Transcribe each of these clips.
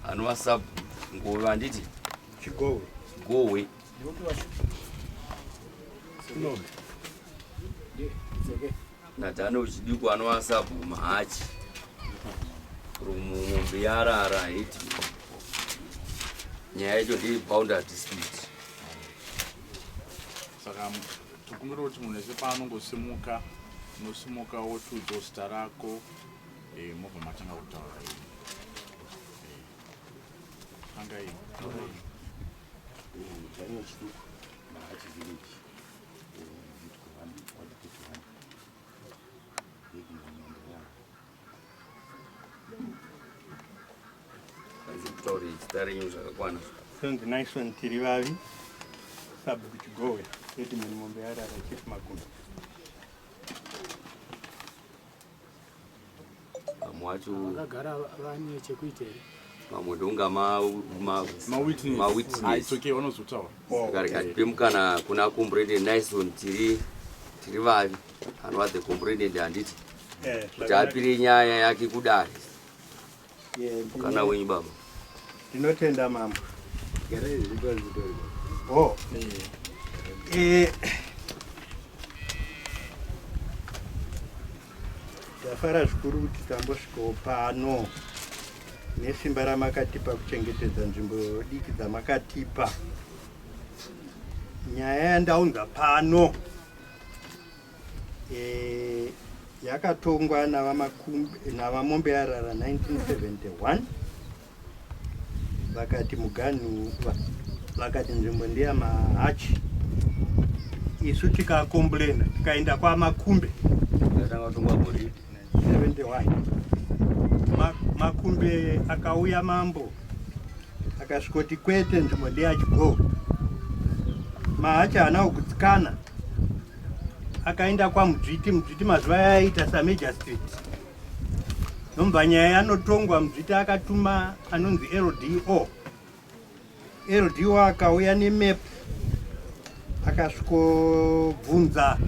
Anova sub Ngove handiti? Chigowe. Gowe. NaDaniel Chiduku anova sub Mahachi. Rumombe yarara hiti. Nyaya yacho ndeye boundary dispute. Saka tokumbira kuti munhu wese paanongosimuka unosimuka wotiudzawo zita rako eh, mobva matanga kutaura ini eh, tanga ini taura ini. Daniel Chiduku, Mahachi Village, Zitko 1, Ward 31, Headman Mambo. Kutaure zita renyu zvakakwana. Sonzi Nison Tirivavi, Sabhuku Chigowe, Headman Mombe Yarara, Chief Makumbi. Vamwe vacho vakagara vane chekuita here? Vamwe ndonga mawitness. Mawitness. Ah, it's okay, vanozotaura. Saka rikatipe mukana kuna comrade Nison tiri vavi anova the complainant handiti kuti apire nyaya yake kudare. Mukana wenyu baba. Ndinotenda mambo. Oh. Ndafara zvikuru kuti tambosvikawo pano nesimba ramakatipa kuchengetedza nzvimbo diki dzamakatipa. Nyaya yandaunza pano yakatongwa navaMombe Yarara 1971 vakati muganhu vakati nzvimbo ndeyamahachi, isu tikakomblena tikaenda kwaMakumbe. Yakatanga kutongwa gore 71. Makumbe akauya mambo akasvikoti kwete, nzvimbo ndeyaChigowe. Mahachi haana kugutsikana, akaenda kwaMudzviti. Mudzviti mazuva yaiita saMajor Street nomba nyaya yanotongwa. Mudzviti akatuma anonzi LDO. LDO akauya nemap, akasvikobvunza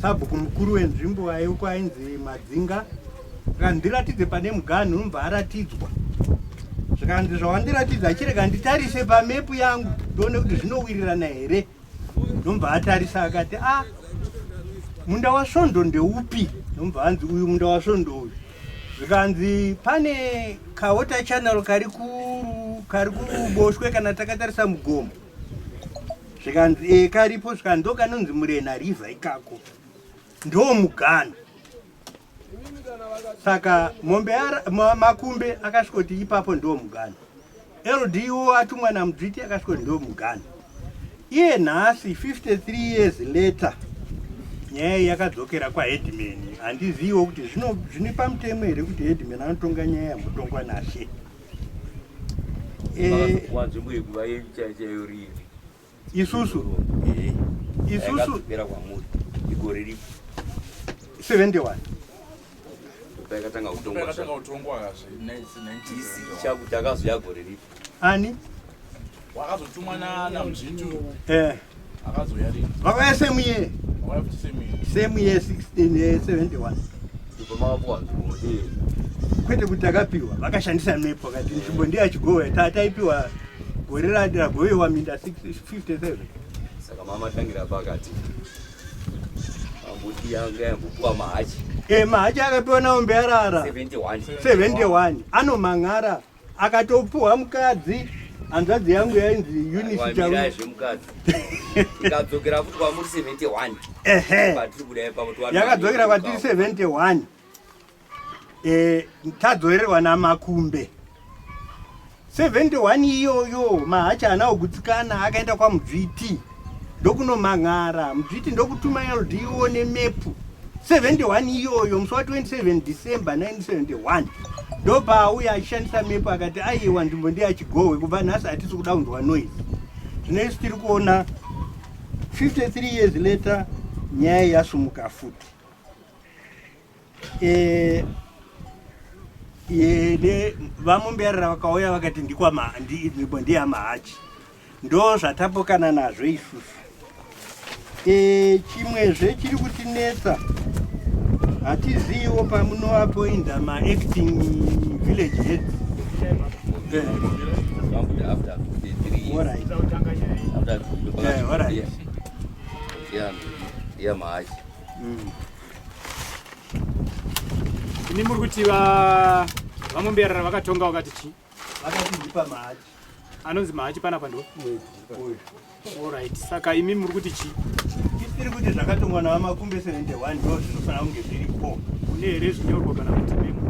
sabhuku mukuru wenzvimbo aiuko ainzi Madzinga, akandiratidze pane muganhu. Unobva aratidzwa, zvikanzi zvawandiratidza chirega nditarise pamepu yangu ndione kuti zvinowirirana here. Ndomva atarisa akati, a munda waSvondo ndeupi? Ndomva anzi uyu munda waSvondo uyu. Zvikanzi pane kawater channel kari kuruboshwe kana takatarisa mugomo. Zvikanzi e karipo. Zvikanzi ndo kanonzi Murena River ikako, ndo muganhu. Saka mombe Makumbe akasvikoti ipapo ndo muganhu. LDO atumwa naMudzviti akasvikoti ndo muganhu. Iye nhasi 53 years later nyaya iyi yakadzokera kwaheadman. Handiziviwo kuti zvine pamutemo here kuti headman anotonga nyaya yambotongwa nashe. Vakazopuwa nzvimbo yekuva yenyu chaiyo chaiyo rini? Isusu Yakadzokera kwamuri igore ripi? 71. Yakatanga kutongwa. Yakatanga kutongwa kazve Isi chakuti akazoya gore ripi? Ani? Wakazotumwa naMzvitu. Akazoya rini? Vakauya same year. Wakauya futi same year. Same year, 16 71. Ndipo makapuwa nzvimbo? Kwete kuti takapiwa, vakashandisa map vakati nzvimbo ndeyaChigowe. Tataipiwa gore ragovewa minda 57. Saka mamatangira pakati ambuti yanga yambopuwa Mahachi. Mahachi akapiwa naOmbe Yarara. 71. 71 anomang'ara akatopuwa mukadzi, hanzvadzi yangu yainzi Eunice. Wamirai zvemukadzi, ikadzokera futi kwamuri 71? Ehe. Patiri kudai ipapo. Yakadzokera kwatiri 71. Tadzorerwa naMakumbe 71 iyoyo. Mahachi haana kugutsikana, akaenda kwaMudzviti ndokunomang'ara. Mudzviti ndokutuma LDO nemepu 71 iyoyo, musi wa27 December 1971, ndopaauya achishandisa mepu akati aiwa, nzvimbo ndeyaChigowe, kubva nhasi hatisi kuda kunzwa noise. Zvino isu tiri kuona 53 years later nyaya yasumuka futi. VaMumbeyarara vakauya vakati nzvimbo ndeyamahachi. Ndo zvatapokana nazvo isusu. Chimwezve chiri kutinetsa, hatiziviwo pamunoapoinda maacting village heads. Vambuda after 53 years. Alright. Kutanga nyaya iyi. After Yeah, alright. Yeah, yeah, mahachi. Imi muri kuti vaMombeyarara vakatonga vakati chii? Vakati ndipa mahachi. Anonzi mahachi panapa ndo. Uyu. Alright. Saka imi muri kuti chii? Isiri kuti zvakatongwa naVaMakumbe 71 ndo zvinofanira kunge zviripo. Mune here zvinyorwa kana kuti memo?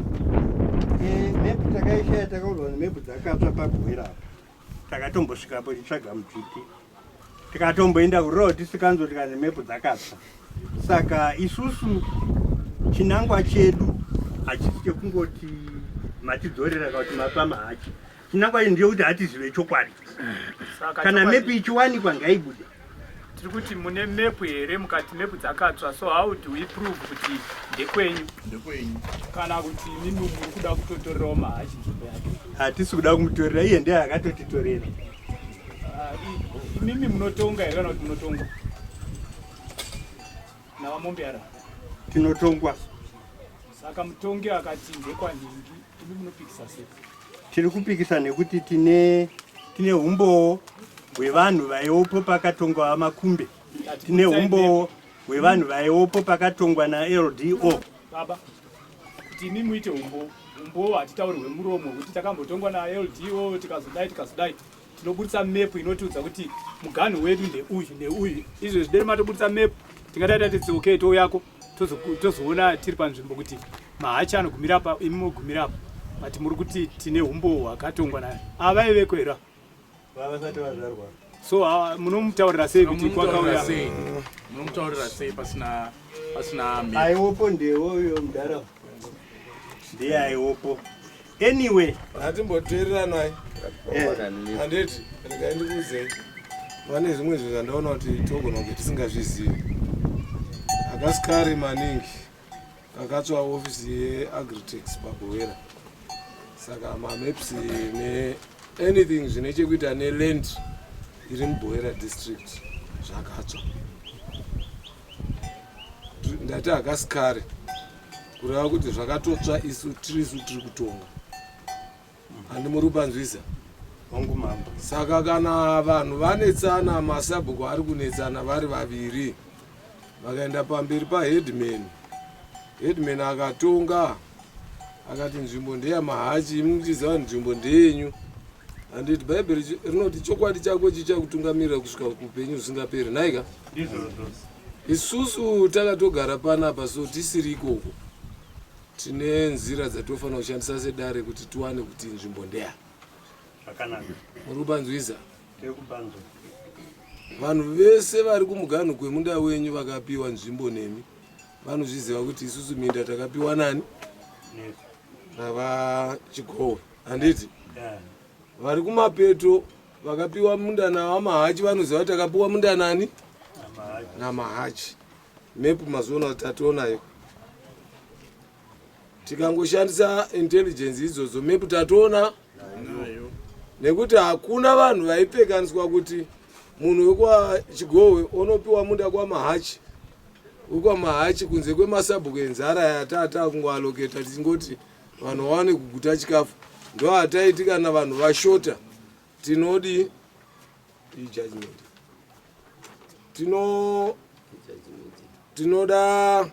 Mepu takaishaya, takaurwa nemepu dzakatsva paGowera apa. Takatombosvikapo tichitsvaga mudzviti, tikatomboenda kurural district council, tikanzi mepu dzakatsva. Saka isusu chinangwa chedu hachisi chekungoti matidzorera kana kuti mapa mahachi. Chinangwa chedu ndechekuti hatizive chokwadi. Saka Kana chokwadi- mepu ichiwanikwa, ngaibude. Tiri kuti mune mepu here? Mukati mepu dzakatsva, so how do we prove kuti ndekwenyu? Ndekwenyu. Kana kuti imimi muri kuda kutotorerawo mahachi nzvimbo yake? Hatisi kuda kumutorera, iye ndiye akatotitorera. Ah, imimi munotonga here kana kuti munotongwa naVaMombeyarara? Tinotongwa. Saka mutongi akati ndekwanhingi, imi munopikisa sei? Tiri kupikisa nekuti tine umbowo hwevanhu vaiwopo pakatongwa VaMakumbe. Tine umbowo hwevanhu vaiwopo pakatongwa naLDO. Baba, kuti imi muite umbowo, umbowo hatitauri hwemuromo kuti takambotongwa naLDO, tikazodai, tikazodai. Tinoburitsa mepu inotiudza kuti muganhu wedu ndeuyu neuyu. Izvezvi deri matobuditsa mepu, tingadai tatiti okay, touyako, tozoona tiri panzvimbo kuti mahachi anogumira apa, imi mogumira apa. But muri kuti tine umbowo hwakatongwa nayo. Avaiveko here? Vavasati vazvarwa. So munomutaurira sei kuti Munomutaurira kwakauya sei? Munomutaurira sei pasina map? Aiwopo ndewoyo mudhara, ndiye aiwopo anyway. Hatimboteereranai. Handiti regai ndikuudzei, pane zvimwe zvinhu zvandaona kuti togona kunge tisingazvizivi. Akasikari maningi kakatsva ofisi yeAgritex paBuhera, saka mamaps neanything zvine chekuita neland iri muBuhera District zvakatsva. Ndati hakasikari, kureva kuti zvakatotsva isu tirisu tiri kutonga. Handi muri kupanzwisa? Hongu, mambo. Saka kana vanhu vanetsana, masabhuku ari kunetsana vari vaviri, vakaenda pamberi paheadman, headman akatonga akati nzvimbo ndeyamahachi, imi muchiziva nzvimbo ndeyenyu, handiti Bhaibheri rinoti chokwadi chako chichakutungamirira kusvika kuupenyu husingaperi, nhaika? Ndizvozvo. Isusu takatogara panapa, so tisiri ikoko, tine nzira dzatofanira kushandisa sedare kuti tiwane kuti nzvimbo ndeya. Zvakanaka. Muri kupanzwisa? Tiri kupanzwa. Vanhu vese vari kumuganhu kwemunda wenyu vakapiwa nzvimbo nemi vanozviziva kuti isusu minda takapiwa nani? Nesu. NavaChigowe, handiti? Yeah. Vari kumapeto vakapiwa munda navaMahachi vanoziva kuti takapiwa munda nani? Namahachi. NaMahachi. Mepu mazuona tationayo, tikangoshandisa intelligence idzodzo, mepu tatoona. Nayo. Nekuti hakuna vanhu vaipfekaniswa kuti munhu wekwaChigowe onopiwa munda kwaMahachi, wekwaMahachi, kunze kwemasabhuku enzara yatata kungoallocata tichingoti vanhu vawane kuguta chikafu. Ndo hataiti kana vanhu vashota tinodi ijudgment, tinoda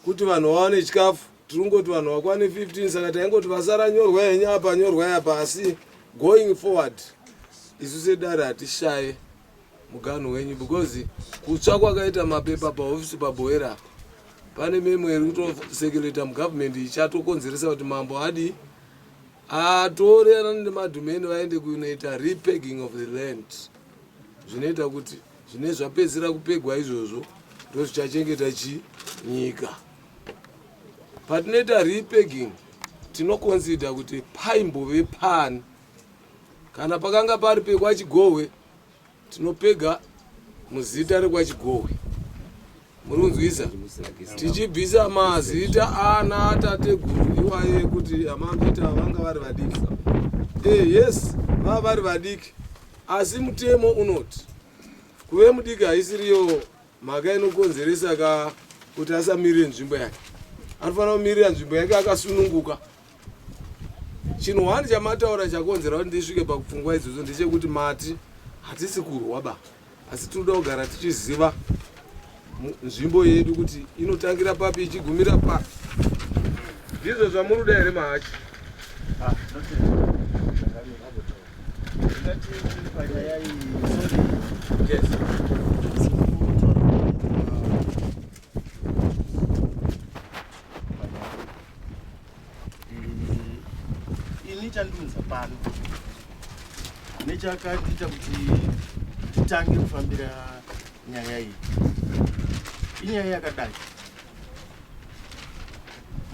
kuti vanhu vawane chikafu. Tiri kungoti vanhu vakwane 15, saka taingoti vasara nyorwa henyu apa, nyorwa apa. Asi going forward, isu sedare hatishaye muganhu wenyu, because kutsva kwakaita mapepa pahofisi paBuhera apa, pane memo iri kutocirculata mugovernment ichatokonzeresa kuti mambo adi atore nemadhumeni vaende kunoita repegging of the land. Zvinoita kuti zvine zvapedzisira kupegwa izvozvo ndo zvichachengeta chi nyika. Patinoita repegging, tinoconsider kuti paimbove pani. Kana pakanga pari pekwaChigohwe, tinopega muzita rekwaChigohwe. Muri kunzwisa? Tichibvisa mazita ana tateguru iwayo ekuti amambita vanga vari vadiki. Yes, vava vari vadiki, asi mutemo unoti kuve mudiki haisiriyo mhaka inokonzeresa ka kuti asamirire nzvimbo yake. Anofanira kumirira nzvimbo yake akasununguka. Chinhu one chamataura chakonzera kuti ndisvike pakupfungwa idzodzo ndechekuti mati hatisi kurwa ba, asi tinoda kugara tichiziva nzvimbo yedu kuti inotangira papi ichigumira papi. Ndizvo zvamuruda here Mahachi? Ah, yes. Ini chandiunza pano nechakatiita kuti titange kufambira nyaya iyi inyaya yakadai.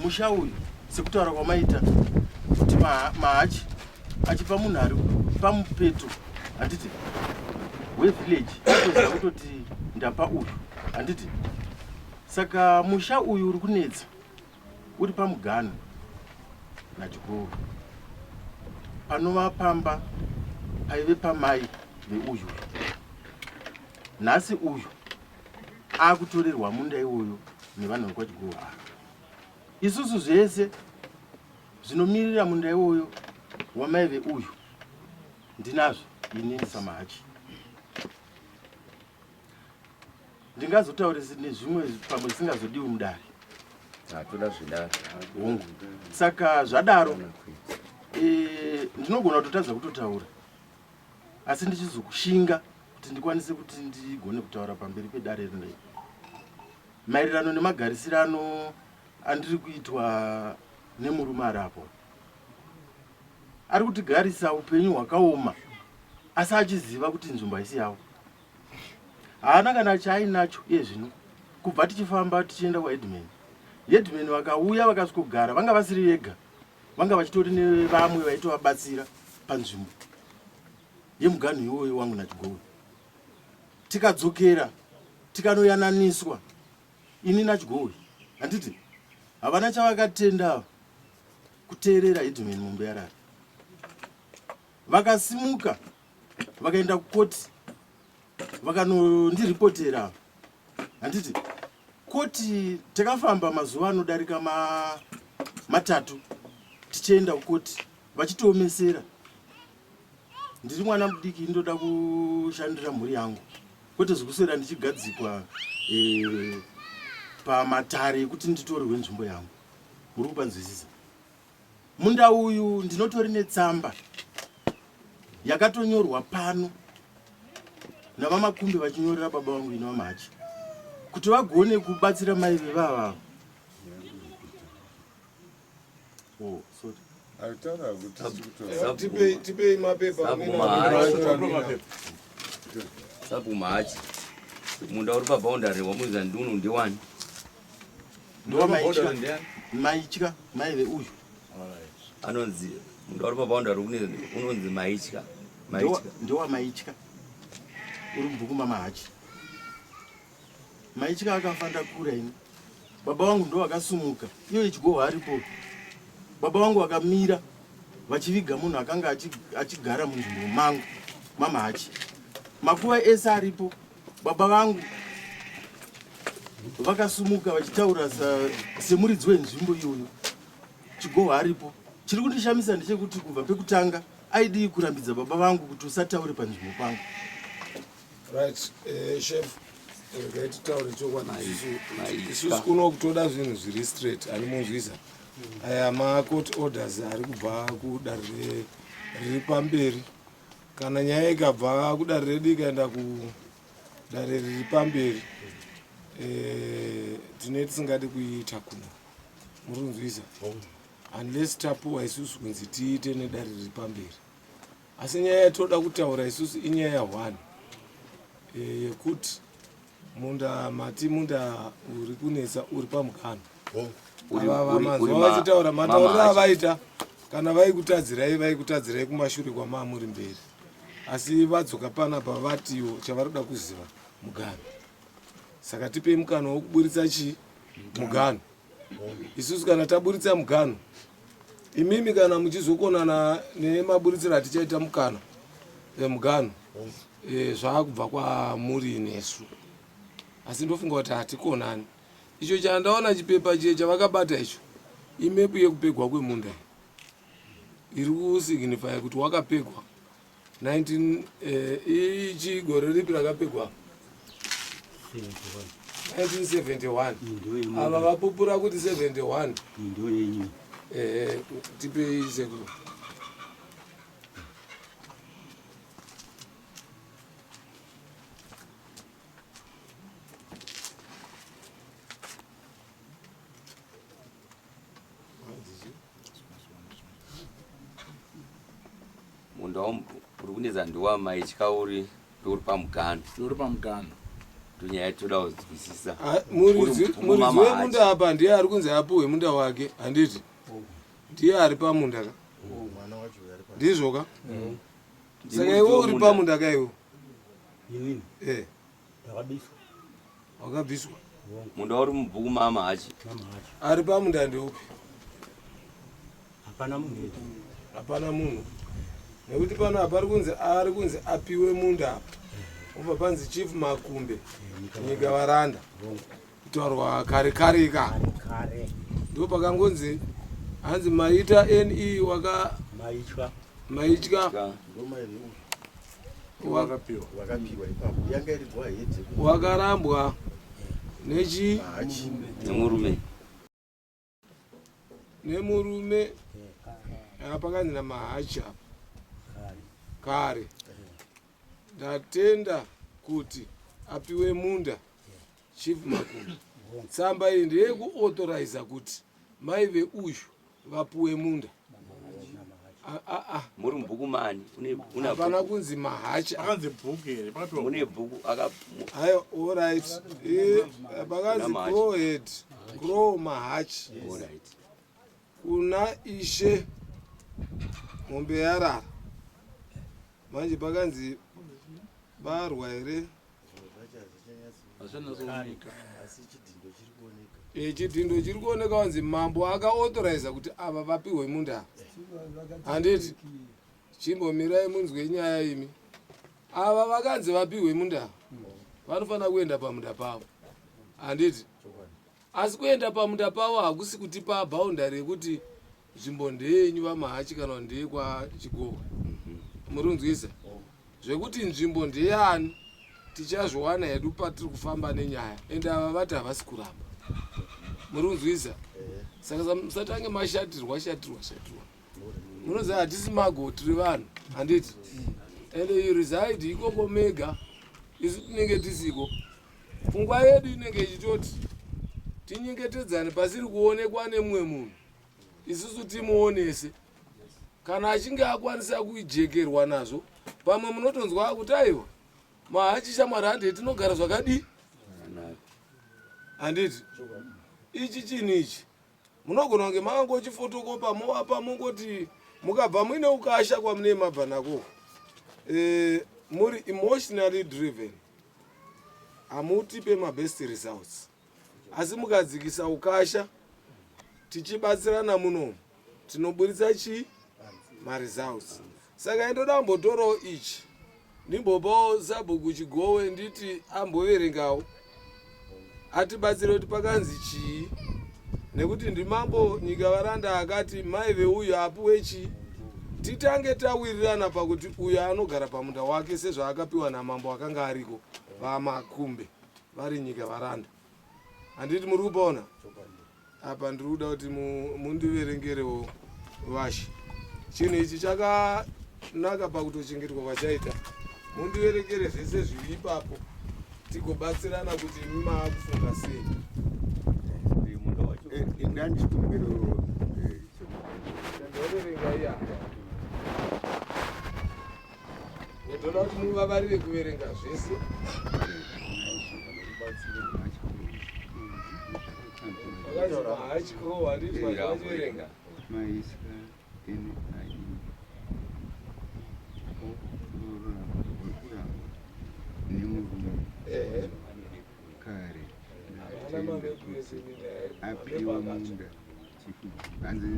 Musha uyu, sekutaura kwamaita kuti mahachi achipa munhu ari pamupeto, handiti, wevillage, atoziva kutoti ndapa uyu, handiti? Saka musha uyu uri kunetsa uri pamuganhu naChigova, panova pamba paive pamai veuyu. Nhasi uyu akutorerwa munda iwoyo nevanhu vekwaChigova ava. Isusu zvese zvinomirira munda iwoyo wamai veuyu ndinazvo inini saMahachi. Ndingazotaure nezvimwe pamwe zvisingazodiwi mudare. Hatoda zvedare. Hongu. Saka zvadaro ndinogona kutotadza kutotaura, asi ndichizokushinga kuti ndikwanise kuti ndigone kutaura pamberi pedare rinei maererano nemagarisirano andiri kuitwa nemurume ari apo. Ari kutigarisa upenyu hwakaoma, asi achiziva kuti nzvimbo haisi yavo. Haana kana chaainacho iye zvino. Kubva tichifamba tichienda kwaheadman, headman vakauya vakasvikogara, vanga vasiri vega, vanga vachitori nevamwe vaitovabatsira panzvimbo yemuganhu iwoyo wangu naChigowe. Tikadzokera tikanoyananiswa ini naChigowe, handiti? Havana chavakatenda kuteerera headman Mombeyarara. Vakasimuka vakaenda kukoti vakanondiripotera, handiti? Koti takafamba mazuva anodarika matatu tichienda kukoti vachitiomesera. Ndiri mwana mudiki, ndoda kushandira mhuri yangu, kwete zvekuswera ndichigadzikwa pamatare ekuti nditorerwe nzvimbo yangu. Muri kupanzwisisa? Munda uyu ndinotori netsamba yakatonyorwa pano navaMakumbe vachinyorera baba vangu ino vaMahachi kuti vagone kubatsira mai vevava. Oh, sorry. Tipei mapepa. Sabu Mahachi, munda uri paboundary wamuza ndunu ndiwani? Maitya, mai veuyu. Anonzi munda uri paboundary unonzi Maitya. Ndewa Maitya uri mubhuku maMahachi. Maitya akafa ndakura ini. Baba vangu ndo vakasumuka, iyo ichigohwa aripo. Baba vangu vakamira vachiviga munhu akanga achigara munzvimbo mangu maMahachi. Makuva ese aripo. Baba vangu vakasumuka vachitaura semuridzi wenzvimbo iyoyo. Chigohwa aripo. Chiri kundishamisa ndechekuti kubva pekutanga aidii kurambidza baba vangu kuti usataure panzvimbo pangu. Right, chef, regai titaure chokwadi. Isusu kuno kutoda zvinhu zviri straight, ani munzwisa? Aya ma-court orders ari kubva kudare riri pamberi. Kana nyaya ikabva kudare redu ikaenda kudare riri pamberi, tine tisingadi kuiita kuno. Muri kunzwisa? Unless tapuwa isusu kunzi tiite nedare riri pamberi. Asi nyaya yatoda kutaura isusu inyaya 1 yekuti munda mati munda uri kunetsa uri pamuganhu. Ava manzwa vachitaura matauriro avaita, kana vaikutadzirai vaikutadzirai kumashure kwamamuri mberi, asi vadzoka panapa vatiwo chavari kuda kuziva muganhu. Saka tipei mukana wekuburitsa chii muganhu. Isusu kana taburitsa muganhu, imimi kana muchizokonana nemaburitsiro atichaita mukana emuganhu, zvaakubva kwamuri nesu, asi ndofunga kuti hatikonani. Icho chandaona chipepa chiye chavakabata icho imepu yekupegwa kwemunda iyi. iri kusignifya kuti wakapegwa 19 eh, ichi gore ripi rakapegwa 1971 ava vapupura kuti 71 eh, tipei sekuru Munda uri kunetsa ndewamai Chikauri ndouri pamuganhu. Uri pamuganhu. Ndonyaya yatoda kunzwisisa. Ah, muridzi muridzi wemunda apa ndiye ari kunzi apuhwe munda wake handiti ndiye ari pamunda ka ndizvo ka saka iwe uri pamunda ka iwe Inini eh ndakabiswa. Wakabviswa. Munda uri mubhuku mama hachi. Ari pamunda ndeupi? Hapana munhu. Hapana munhu. Nekuti pano apa ari kunzi ari kunzi apiwe munda apa. Ubva panzi Chief Makumbe. Nyika varanda. Kutaurwa kare kare ka. Kare. Ndipo pakangonzi hanzi maita NE waka maitya. Maitya. Wakapiwa wakapiwa ipapo yanga iri go ahead wakarambwa nechi nemurume nemurume pakanzi namahachi apa kare ndatenda kuti apiwe munda Chief Makumbi tsamba iyi ndeyekuauthoriza kuti mai veuyu vapuwe munda. Ah, ah. Muri mubhuku mani? Hapana kunzi mahachi. Pakanzi bhuku here? Pakapiwa mune bhuku aka Hayo, all right. Eh, pakanzi go ahead. Grow mahachi. All right. Kuna ishe mombe yarara. Manje pakanzi barwa here? Eh, chidhindo chiri kuoneka wanzi mambo akaauthoriza kuti ava vapihwe munda handiti chimbomirai munzwe nyaya imi ava vakanzi vapihwe munda vanofanira kuenda pamunda pavo handiti asi kuenda pamunda pavo hakusi kutipa boundary yekuti nzvimbo ndeyenyu vamahachi kana ndeyekwachigowa muri kunzwisa Zvekuti nzvimbo ndeyani tichazviwana hedu patiri kufamba nenyaya ende ava vati havasi kuramba. Muri kunzwisa? Saka musatange mashatirwa shatirwa shatirwa. Munoziva hatisi mago tiri vanhu handiti? Ende you reside ikoko mega isu tinenge tisiko. Pfungwa yedu inenge ichitoti tinyengetedzane pasiri kuonekwa nemumwe munhu isusu timuonese. Kana achinge akwanisa kujekerwa nazvo, pamwe munotonzwa akuti aiwa mahachi shamwari handei tinogara zvakadii, handiti ichi chinhu ichi munogona kunge makangochifotokopa movapa mongoti mukabva muine ukasha kwamunee mabva nako e, muri emotionally driven hamutipe mabest results asi mukadzikisa ukasha tichibatsirana munomu tinoburitsa chii maresults saka indoda kumbotorawo ichi ndimbopawo sabhuku chigowe nditi amboverengawo atibatsire kuti pakanzi chii nekuti ndimambo nyika varanda akati mai veuyu apuwe chii titange tawirirana pakuti uyo anogara pamunda wake sezvaakapiwa namambo akanga ariko vamakumbe vari nyika varanda handiti muri kupaona apa ndiri kuda kuti mundiverengerewo vashe chinhu ichi chakanaka pakutochengetwa kwachaita mundiverengere zvese zviri ipapo tigobatsirana kuti imi maakufunga sei eh, ndandikumbiro eh, ndoverenga iya Ndoda kuti muvavarire kuverenga zvese. Kare apiwa munda hanzi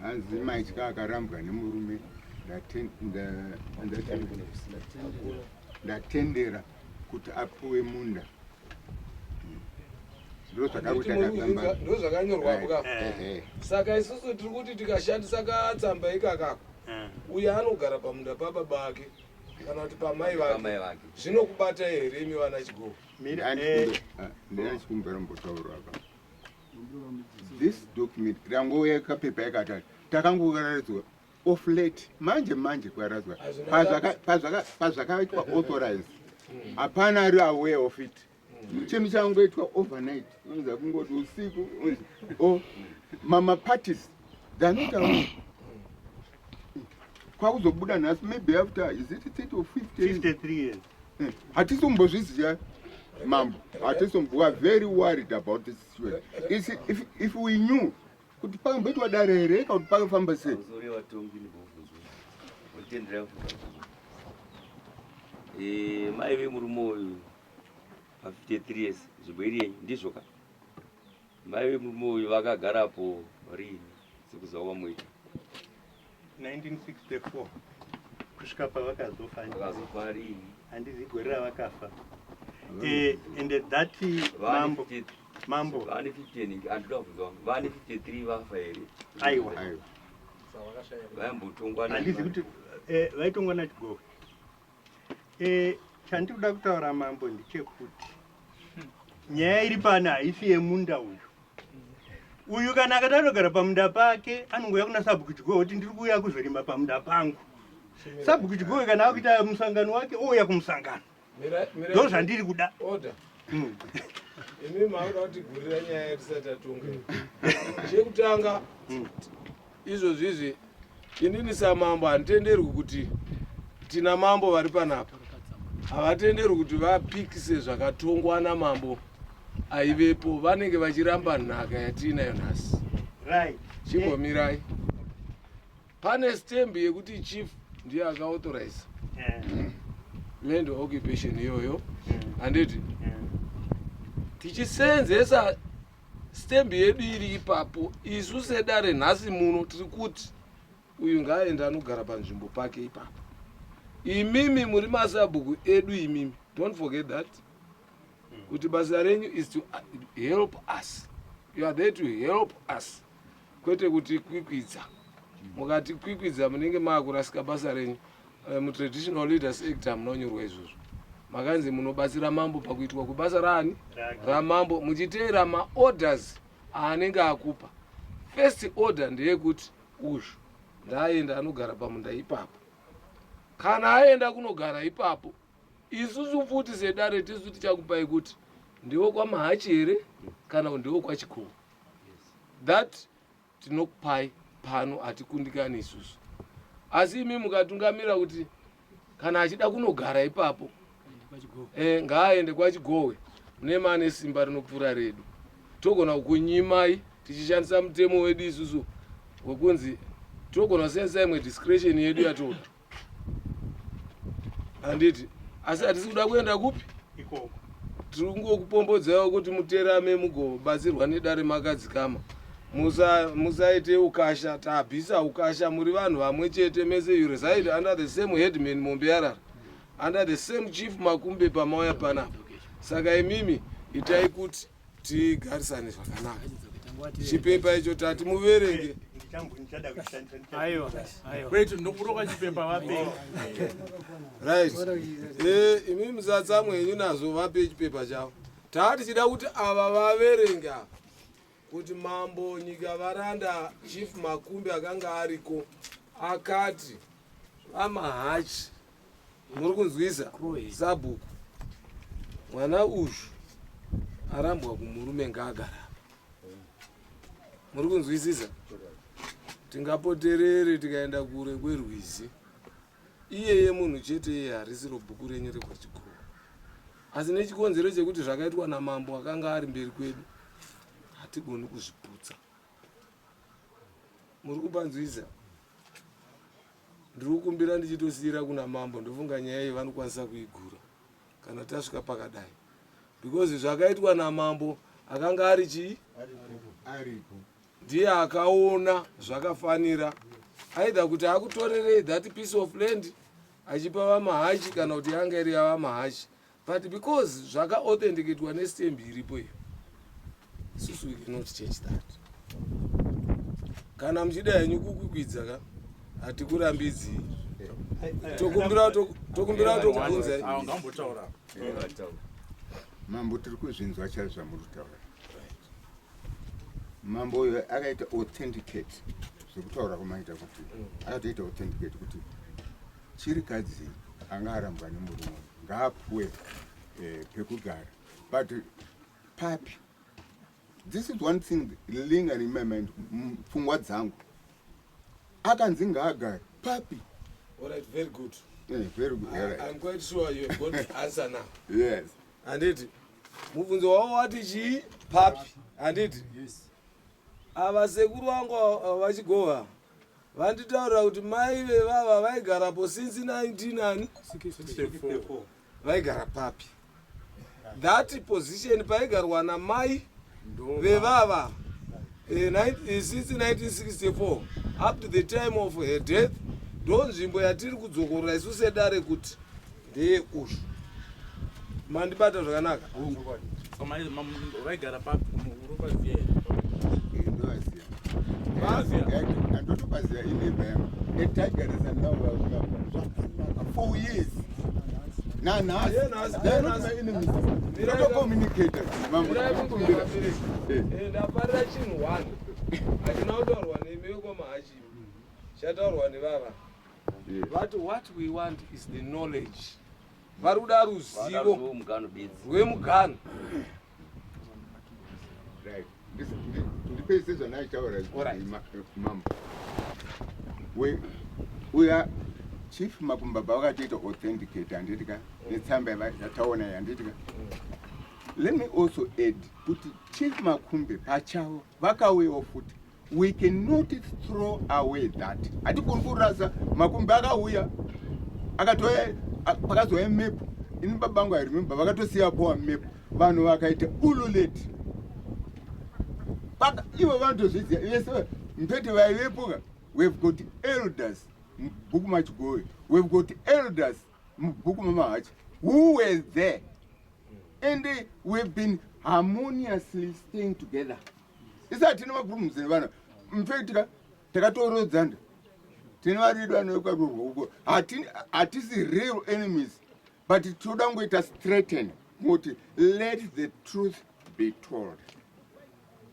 hanzi maitya akarambwa nemurume ndatendera kuti apuwe munda. Ndo zvakanyorwa apo ka. Saka isusu tiri kuti tikashandisa katsamba ikakako, uyo anogara pamunda pababa ake kana kuti pamai vake, zvinokubata here imi vana Chigogo? Ndina chikumbiro mbotauro apa. This document rangouya kapepa yakatati takangokararidzwa off late, manje manje kwaradzwa. Pazvakaitwa authorize, hapana ari aware of it. Chinhu changoitwa overnight, unza kungoti usiku o mama parties, they are not aware. Kwakuzobuda nhasi, maybe after, is it 30 or 50 years? 53 years. Hatisimbozviziva mambo, hatisimbo. We are very worried about this situation. If we knew kuti pakamboitwa dare here kana kuti pakafamba sei. Pamusoro yevatongi, ndibvunzwa otendera kubvunza. Mai vemurume uyu pa53 years, nzvimbo iri yenyu, ndizvo ka? Mai vemurume uyu vakagarapo rini sekuziva kwamuita? 1964 kusvika pavakazofa. Vakazofa rini? Handizi gore ravakafa. And that mambo, mambo. Vane 50, handida kubvunza wangu, vane 53 vafa here? Aiwa. Aiwa. Vaimbotongwa? Handizi kuti vaitongwa naChigowe. Chandiri kuda kutaura mambo ndechekuti nyaya iri pano haisi yemunda uyu. Uyu kana akati anogara pamunda pake, anongouya kuna sabhuku Chigowe kuti ndiri kuuya kuzorima pamunda pangu. Sabhuku Chigowe kana akuita musangano wake, ouya kumusangano. Ndo zvandiri kuda. Order. Imi makuda kutigurira nyaya yatisati tatonga. Chekutanga, izvozvi izvi, inini samambo handitenderwi kuti, tina mambo vari panapa, havatenderwi kuti vapikise zvakatongwa namambo aivepo. Vanenge vachiramba nhaka yatiinayo nhasi. Chimbomirai. Pane stamp yekuti chief ndiye akaauthorize land occupation iyoyo, handiti? Tichisenzesa stamp yedu iri ipapo, isu sedare nhasi muno tiri kuti uyu ngaaende anogara panzvimbo pake ipapo. Imimi muri masabhuku edu imimi, don't forget that kuti basa renyu is to help us. You are there to help us, kwete kuti kwikwidza. Mukati kwikwidza, munenge maakurasika basa renyu. Mutraditional Leaders Act hamunonyorwa izvozvo. Makanzi munobatsira mambo pakuitwa kwebasa raani? Ramambo, muchiteera maorders aanenge akupa. First order ndeyekuti uyu ndaaenda anogara pamunda ipapo. Kana aenda kunogara ipapo, isusu futi sedare tisu tichakupai kuti ndiwo kwaMahachi here kana kuti ndiwo kwaChikovo. That tinokupai pano, hatikundikani isusu. Asi imi mukatungamira kuti kana achida kunogara ipapo, ngaaende kwaChigowe, mune mane simba rinopfuura redu. Togona kukunyimai tichishandisa mutemo wedu isusu wekunzi togona kushandisa imwe discretion yedu yatoda, handiti? Asi hatisi kuda kuenda kupi. Ikoko. Tiri kungokupombodzawo kuti muterame, mugobatsirwa nedare makadzikama. Musaite ukasha, tabvisa ukasha. Muri vanhu vamwe chete mese. You reside under the same headman Mombeyarara, under the same chief Makumbe pamauya panapa. Saka imimi itai kuti tigarisane zvakanaka. Chipepa icho tati muverenge. Ndichada kushandisa. Aiwa, aiwa. Wait, ndokuroka chipepa vape. Right, imi musatsamwe henyu nazvo, vape chipepa chavo. Taa tichida kuti ava vaverenge ava kuti mambo nyika varanda chief Makumbi akanga ariko akati vaMahachi, muri kunzwisa sabhuku, mwana uyu arambwa kumurume, ngaagara apa. Muri kunzwisisa? Tingapoterere tikaenda kure kwerwizi. Iyeye munhu chete iye harisiro bhuku renyu rekwaChikovo, asi nechikonzero chekuti zvakaitwa namambo akanga ari mberi kwedu hatigoni kuzviputsa. Muri kupanzwisa? Ndiri kukumbira ndichitosiyira kuna mambo. Ndofunga nyaya iyi vanokwanisa kuigura kana tasvika pakadai, because zvakaitwa namambo akanga ari chii? Aripo. Ndiye akaona zvakafanira either kuti akutorerei that piece of land achipa vaMahachi kana kuti yanga iri yavaMahachi, but because zvakaauthenticatewa nestamp iripo iyo. Isusu we cannot change that. Kana muchida henyu kukwikwidza ka hatikurambidzii. Tokumbira tokumbira tokubvunzai. Awo ngambotaura. Mambo tiri kuzvinzwa chaizvo zvamuri kutaura. Mambo uyo akaita authenticate zvekutaura kwamaita kuti akatoita authenticate kuti chirikadzi anga arambwa nemurume ngaapuwe eh, pekugara but papi this is one thing lingering in my mind pfungwa dzangu akanzi ngaagare papi All right, very good. Yeah, very good. All right. I'm quite sure you have got the answer now. Yes. Handiti mubvunzo wavo wati chii papi handiti Yes. ava sekuru vangu vachigoha vanditaurira kuti mai vevava vaigarapo since 19 ani 64. vaigara papi that position paigarwa namai vevava since 1964 up to the time of her death ndo nzvimbo yatiri kudzokorora isu sedare kuti ndeye uyu mandibata zvakanaka Vaigara papi? Unopaziva here? Ndovaziva. Vaziva? Ndotopaziva ineighbor yangu. Etaigarisa navo zvakanaka 4 years. Nanhasi. Yeah, nhasi. They are not my enemies. Totocommunicate. Mambo tinokumbira. Ndafarira chinhu one hachina kutaurwa nemi vekwamahachimi chataurwa nevava vati what we want is the knowledge vari kuda ruzivo mugano bedzi rwemugano Right. Ndipedzise zvandaichitaura mambo. Uya Chief Makumbaba vakatoita authenticate handiti ka netsamba yataona iyi handiti ka. Let me also add kuti Chief Makumbe pachavo vakauyawo futi. We cannot throw away that. Hatigoni kurasa Makumbe akauya akatouya pakazouya map. Ini baba vangu I remember vakatosiya powa map. Vanhu vakaita ululate. Paka ivo vanotozviziva vese mpete vaivepo ka. We've got elders mubhuku maChigowe. We've got elders mubhuku maMahachi who were there. And we've been harmoniously staying together. Isi hatina maproblems nevana. In fact ka takatorodzana. Tine vari vedu vanokarurwa uko. Hatisi real enemies. But tinoda kungoita straighten kuti let the truth be told.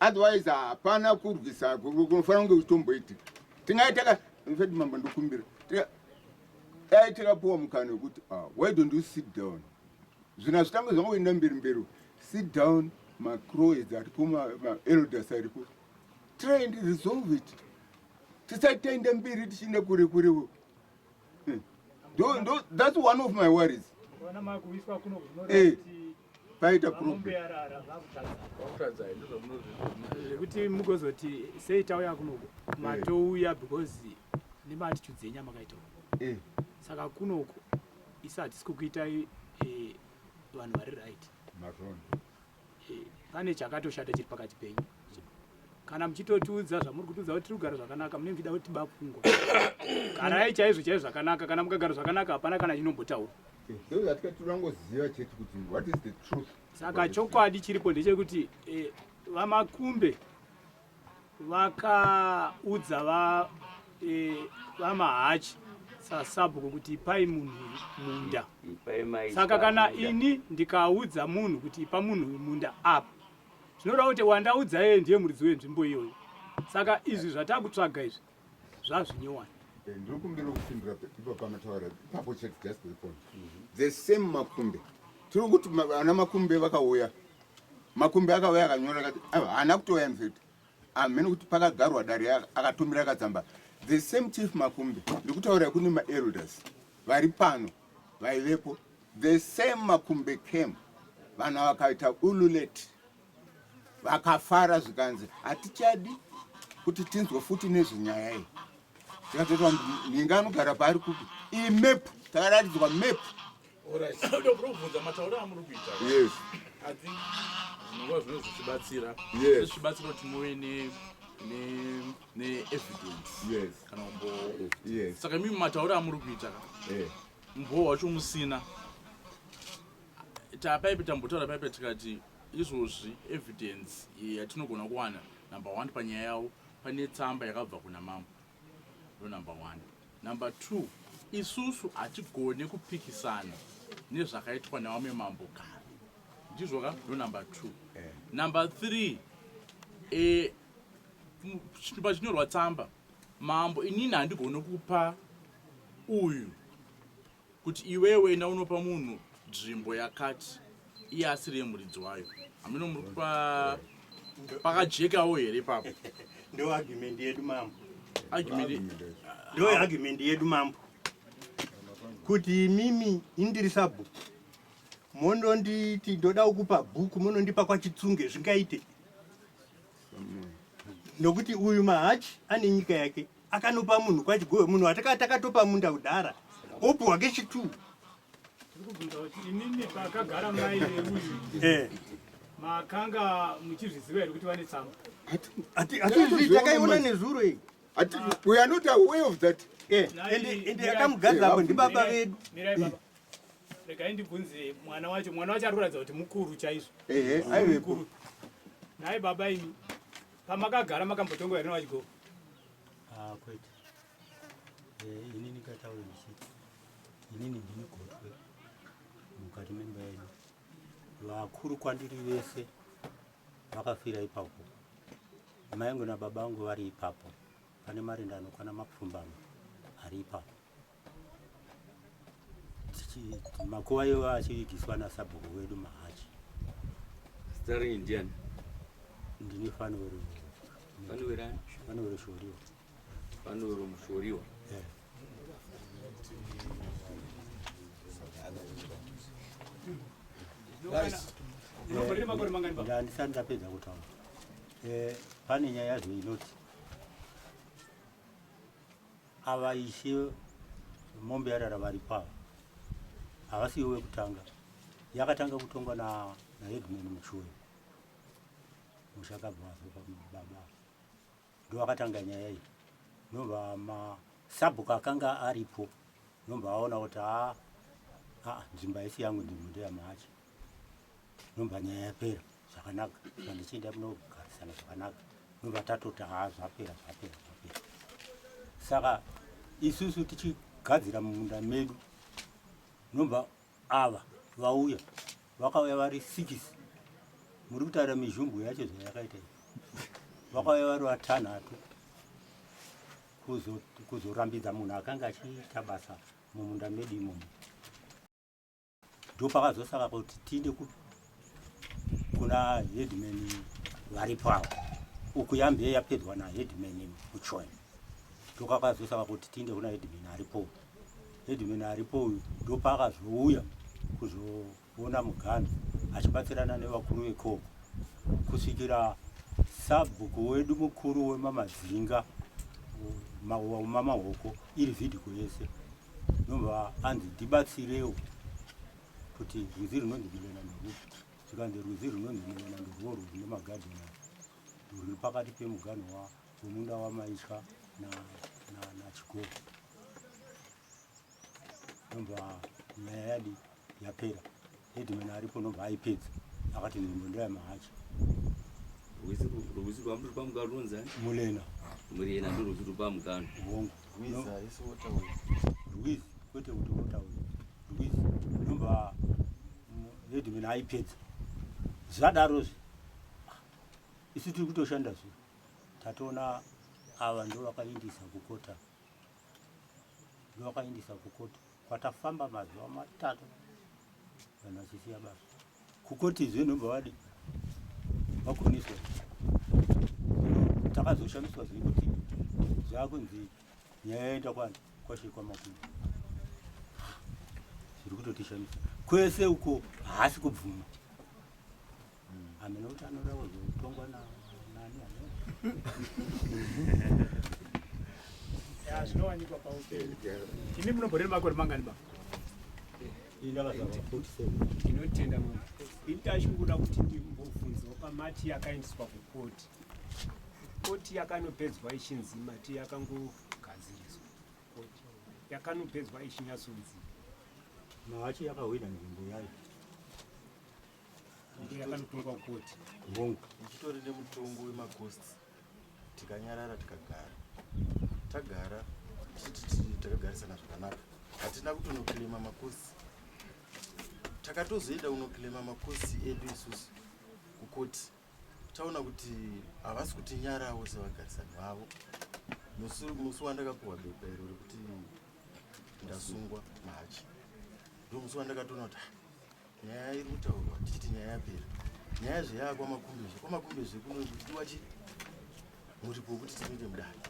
Otherwise hapana kurwisa kunofanira kunge kuchitomboitika. Tingaita ka in fact mambo ndokumbira. Dai takapuwa mukana wekuti why don't you sit down? Zvinhu hazvitange zvangoenda mberi mberi. Sit down, macroids aripo, maelders aripo. Try and resolve it. Tisati taenda mberi tichienda kure kure. That's one of my worries. Vana makuiswa kuno zvinoreva kuti Paita problem. Vambe zvekuti mugozoti sei tauya kunoku matouya because nemaatitudes enyu amakaita Saka kunoku isu hatisi kukuitai vanhu vari right. Pane chakatoshata chiri pakati penyu. Kana muchitotiudza zvamuri kutiudza kuti tiri kugara zvakanaka, munenge muchida kuti tiba pfungwa. Garai chaizvo chaizvo zvakanaka. Kana mukagara zvakanaka hapana kana chinombotaura. Tinongoziva chete kuti what is the truth. Saka chokwadi chiripo ndechekuti vaMakumbe vakaudza vaMahachi sasabhuku kuti ipai munhu munda. Saka kana ini ndikaudza munhu kuti ipa munhu munda apa, zvinoreva kuti wandaudza iye ndiye muridzi wenzvimbo iyoyo. Saka izvi zvatakutsvaga izvi zvazvinyowani. Ndiri kumbira kupindura ipapo pamataura ipapo chete, just the point. The same Makumbe tiri kuti vana Makumbe vakauya, Makumbe akauya akanyora akati haana kutouya in fact hamene kuti pakagarwa dare akatumira katsamba. The same Chief Makumbe ndikutaura kune maelders vari pano vaivepo. The same Makumbe came, vanhu vakaita ululate vakafara, zvikanzi hatichadi kuti tinzwe futi nezvenyaya iyi. Tikatoti nhinga anogara paari kupi, iyi map takaratidzwa map. Ndobvunza matauro amuri kuita. Yes. I think zvinongova zvinenge zvichibatsira. Yes. Zvichibatsira kuti muve ne evidence. Yes. Kana umbowo. Yes. Saka imimi matauro amuri kuita ka. Umbowo wacho musina. Tapaipe tambotaura paipe tikati Izvozvi evidence yatinogona kuwana number one panyaya yavo pane tsamba yakabva kuna mambo ndo number one. Number two, isusu hatigone kupikisana nezvakaitwa nevamwe mambo kare, ndizvo ka? Ndo number two. Number three, eh, pachinyorwa tsamba mambo, inini handigone kupa uyu kuti iwewe enda unopa munhu nzvimbo yakati iye asiri yemuridzi wayo. Hameno muri kupa pakajekawo here ipapo? Ndo argument yedu mambo. Argument ndo argument yedu mambo, kuti imimi indiri sabhuku mondonditi ndoda kukupa bhuku, monondipa kwaChitsunge, zvingaite? Nokuti uyu Mahachi ane nyika yake, akanopa munhu kwaChigowe, munhu wataka takatopa munda kudhara, opuhwa kechitu. Tiri kubvunza kuti inini pakagara mai veuyu makanga muchizviziva here kuti vane tsamba? Hatizvi, takaiona nezuro iyi. We are not aware of that. Ende akamugadza apo ndibaba vedu. Mirai baba, regai ndibvunze mwana wacho. Mwana wacho ari kuratidza kuti mukuru chaizvo. Ehe, aivepo. Mukuru. Nhai baba, imi pamakagara makambotongwa here nevaChigogo? Ah, kwete. Inini ndingataura ndichiti inini ndini gotwe mukati memba yedu. Vakuru kwandiri vese vakafira ipapo. Mai angu nababa angu vari ipapo. Pane marinda anokwana mapfumbamwe ari ipapo. Makuva iwo achivigiswa nasabhuku wedu Mahachi. Zita renyu ndiani? Ndini Fanuel. Fanuel ani? Fanuel Shoriwa. Fanuel Mushoriwa. Eh. Unomborere makore mangani baba? Ndandisati ndapedza kutaura. Pane nyaya yazvo inoti ava ishe mombe yarara varipo ava havasiwo wekutanga. Yakatanga kutongwa na naheadman Muchuwe, mushakabva wazopa baba, ndo akatanga nyaya iyi. Nobva masabhuku akanga aripo nobva aona kuti aa aa nzvimbo haisi yangu, nzvimbo ndeyamahachi. Nobva nyaya yapera zvakanaka, pandichienda kunogarisana zvakanaka, nobva tatoti haa, zvapera, zvapera, zvapera. Saka isusu tichigadzira mumunda medu, nobva ava vauya, vakauya vari 6. Muri kutaura mizhumbu yacho zvayakaita iyi, vakauya vari vatanhatu kuzorambidza munhu akanga achiita basa mumunda medu imomo. Ndopakazosaka kuti tiinde kuna headman varipo ava. Uku yambe yapedzwa naheadman Muchoyo, ndokakazosaka kuti tiinde kuna headman aripo. Headman aripo uyu ndopaakazouya kuzoona muganhu achibatsirana nevakuru vekoko, kusvikira sabhuku wedu mukuru wemamadzinga wamamahoko iri vhidhiko yese, nobva anzi ndibatsirewo kuti rwizi runonzi Milena ndorupi. Zvikanzi rwizi runonzi Milena ndorwo rwune magadheni rwuri pakati pemuganhu wemunda waMaitya naChigogo. Nobva nyaya yadi yapera, headman aripo nobva aipedza, akati nzvimbo ndeyamahachi. Rwizi rwamuri pamugano runonzani? Mulena. Mulena ndo rwizi ruri pamugano. Hongu. Rwizi haisi waterway. Rwizi kwete kuti waterway, rwizi. Nobva headman aipedza zvadarozve, isu tiri kutoshanda zve, tatoona ava ndo vakaindisa kukota, ndo vakaindisa kukota kwatafamba mazuva 3 vanhu vachisiya basa. Kukotizve nobva vadi vakuniswa. Takazoshamiswa zve kuti zvakunzi nyaya yaenda kwani kwashe kwaMakumbo, zviri kutotishamisa kwese uko haasi kubvuma. Hameno kuti anoda kuzotongwa nani ane. Ya, zvinowanikwa paupenyu. Imi munomborere makore mangani baba? Ini ndakazvarwa 47. Ndinotenda mama. Ini tachingoda kuti ndimbobvunzawo pamati yakaendeswa kukoti. Koti yakanopedzwa ichinzi mati yakangogadziriswa. Koti yakanopedzwa ichinyatsonzi Mahachi yakahwina nzvimbo yayo. Yakanotongwa kukoti. Hongu. Ichitori nemutongo wemacosts tikanyarara tikagara. Tagara tichiti takagarisana zvakanaka. Hatina kutonoclaima macosts. Takatozoenda kunoclaima macosts edu isusu kukoti. Taona kuti havasi kutinyarawo sevagarisani vavo. Musi wandakapuwa bepa iro rekuti ndasungwa mahachi. Ndomusi wandakatoona kuti ah, nyaya iri kutaurwa tichiti nyaya yapera. Nyaya zveyaa kwamakumbezve, kwamakumbezve kunodiwa chi muripo wekuti tinoite mudare.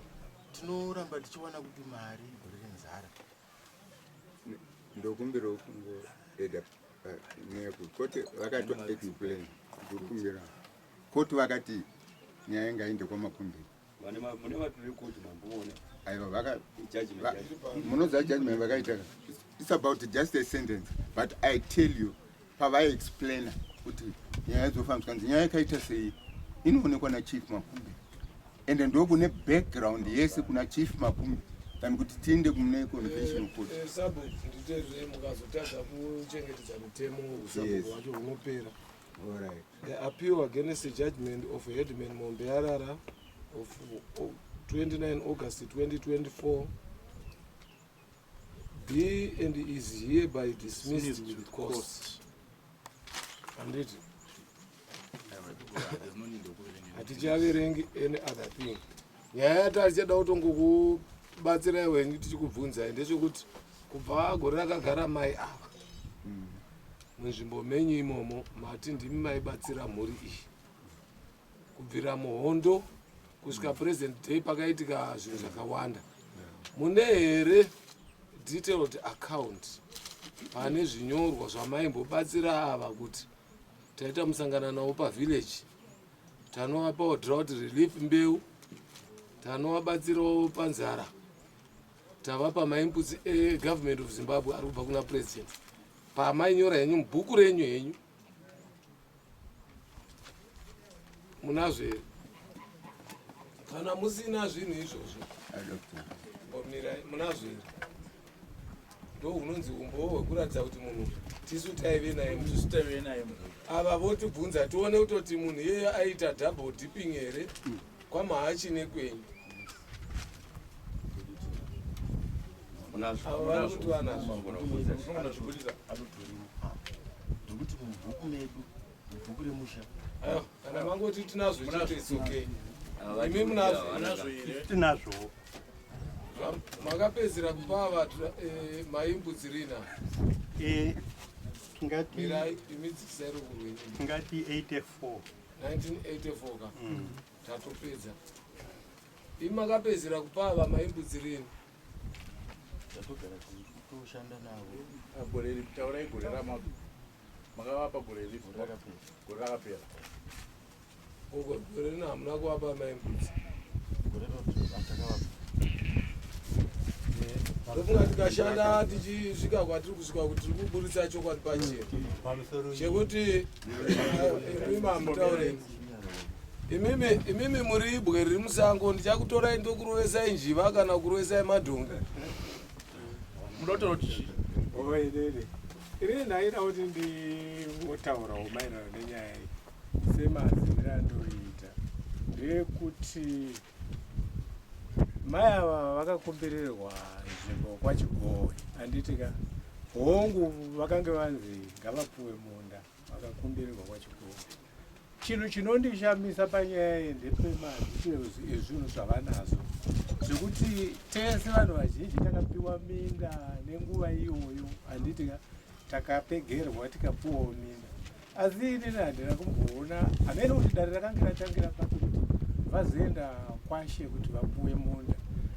Tinoramba tichiwana kupi mari gore renzara. Ndokumbirawo kungoeda neku koti vakato explain kukumbira koti vakati nyaya ngainde kwamakumbira mune mapiri koti mamboona aiwa vaka munoziva judgment vakaita it's about just a sentence but i tell you pavaiexplaina kuti nyaya dzofambiswa nzi nyaya yakaita sei inoonekwa nachief makumbe ende ndokune background yese kuna chief makumbe than kuti tiende kune convention eh, court eh, sabu nditezve mukazotadza kuchengetedza mitemo usabhuku wacho unopera Alright. The appeal against the judgment of headman Mombearara of 29 August 2024 be and is hereby dismissed with cost. Anditi hatichaverengi any other thing. Nyaya yatatichada kutongokubatsirai wenyu tichikubvunzai ndechekuti kubva gore rakagara mai ava munzvimbo menyu imomo mati ndimi maibatsira mhuri iyi kubvira muhondo kusvika present day pakaitika zvinhu zvakawanda mune here detailed account pane zvinyorwa zvamaimbobatsira ava kuti taita musangana navo pavillage tanovapawo drought relief mbeu tanovabatsirawo panzara tavapa mainputs egovernment of zimbabwe ari kubva kuna president pamainyora henyu mubhuku renyu henyu munazvo here kana musina zvinhu izvozvo mirai munazvo here ndo hunonzi umbowo hwekuratidza kuti munhu tisu taive naye tisu taive naye ava votibvunza tione kutoti munhu iyeye aita double dipping here kwamahachi nekwenyu ava vari kuti vanazvo ndikuti mubhuku medu mubhuku remusha kana mangoti tinazvo chete it's okay imi munazvo tinazvo makapedzera kupa ava eh, maimbudzi rina eh, tingati mirai imi dzikisai ruku rwenyu tingati 84 1984 ka mm. tatopedza imi makapedzera kupa ava maimbudzi rini tatogara tichitoshanda navo gore ripi taurai gore rama makavapa gore ripi gore rakapera uko gore rino hamuna kuvapa maimbudzi gore ratakavapa ndofunga tikashanda tichisvika kwatiri kusvika kuti tiri kuburitsa chokwadi pachena chekuti eh, imimi hamutaureni imimi imimi muri ibwe riri musango ndichakutorai ndokurovesai njiva kana kurovesai madhongi munotaura kuti chii oenene ini ndaida kuti ndingotaurawo maererano nenyaya iyi semaziviro andoiita ndeyekuti mai ava vakakumbirirwa nzvimbo kwachigowe handiti ka hongu vakange vanzi ngavapuwe munda vakakumbirirwa kwachigowe Chinhu chinondishamisa panyaya iyi ndepemadetails ezvinhu zvavanazvo zvekuti tese vanhu vazhinji takapiwa minda nenguva iyoyo handiti ka takapegerwa tikapiwawo minda asi inini handina kumboona hamene kuti dare rakange ratangira papi kuti vazoenda kwashe kuti vapuwe munda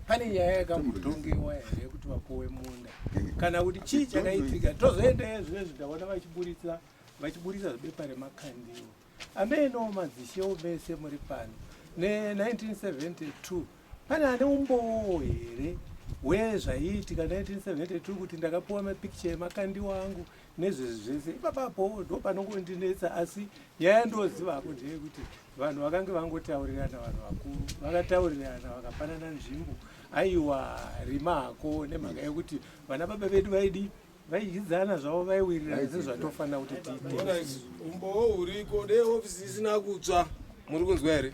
pane nyaya yakambotongewa here kuti vapuwe munda kana kuti chii chakaitika tozoendayo zvinezvi ndaona vachiburitsa vachiburitsa bepa remakandiwa ameno madzishewo mese muri pano ne 1972 pane ane umbowo here wezvaiitika 1972 kuti ndakapuwa mapikicha emakandiwa angu nezvezvi zvese ipapapo ndo panongondinetsa asi nyaya ndozivako ndeyekuti vanhu vakange vangotaurirana vanhu vakuru vakataurirana vakapanana nzvimbo aiwa rima hako nemhaka yekuti vana baba vedu vaidii Vaidyidzana zvavo vaiwirirana sezvatofanira kuti tiite. Umbowo huriko dei ofisi isina kutsva muri kunzwa here?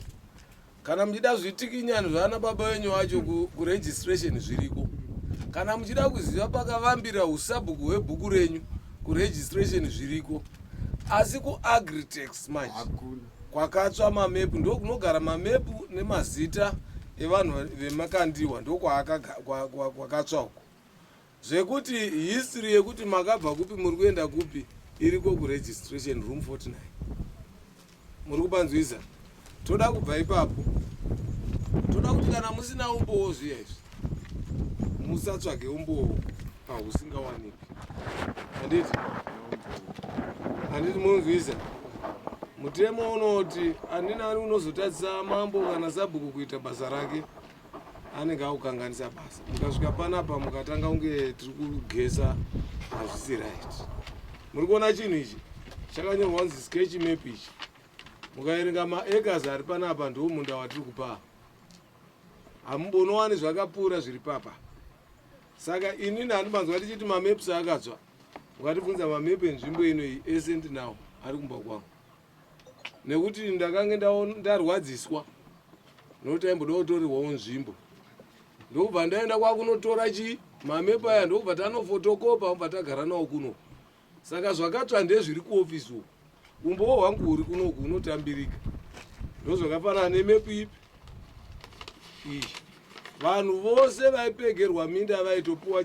Kana muchida zvitikinyani zvaana baba venyu vacho kuregistration zviriko. Kana muchida kuziva pakavambira usabhuku hwebhuku renyu kuregistration zviriko. Asi kuagritex manje kwakatsva mamepu ndokunogara mamepu nemazita evanhu vemakandiwa ndokwakatsva uko. Zvekuti history yekuti makabva kupi muri kuenda kupi iriko kuregistration room 49. Muri kupanzwisa? Toda kubva ipapo. Toda kuti kana musina umbowo zviya izvi musatsvage umbowo pahusingawanikwi. Handiti? Handiti munzwisa? Mutemo unoti ani nani unozotadzisa mambo kana sabhuku kuita basa rake anenge akukanganisa basa mukasvika panapa mukatanga kunge tiri kugesa hazvisi right muri kuona chinhu ichi chakanyorwa kunzi sketch map ichi mukaverenga maacres ari panapa ndiwo munda watiri kupa hamumbonowani zvakapfuura zviri papa saka inini handimanzwa tichiti mamaps akatsva ukatibvunza mamap enzvimbo ino iyi ese ndinawo ari kumba kwangu nekuti ndakange ndarwadziswa nokuti aimboda kutorerwawo nzvimbo ndokubva ndaenda kwakunotora chii mamepu aya ndokubva tanofotokopa obva tagara nawo kuno saka zvakatsva ndezviri kuofisi uku umbowo hwangu huri kunoku unotambirika ndozvakafanana nemepu ipi iyi vanhu vose vaipegerwa minda vaitopuwa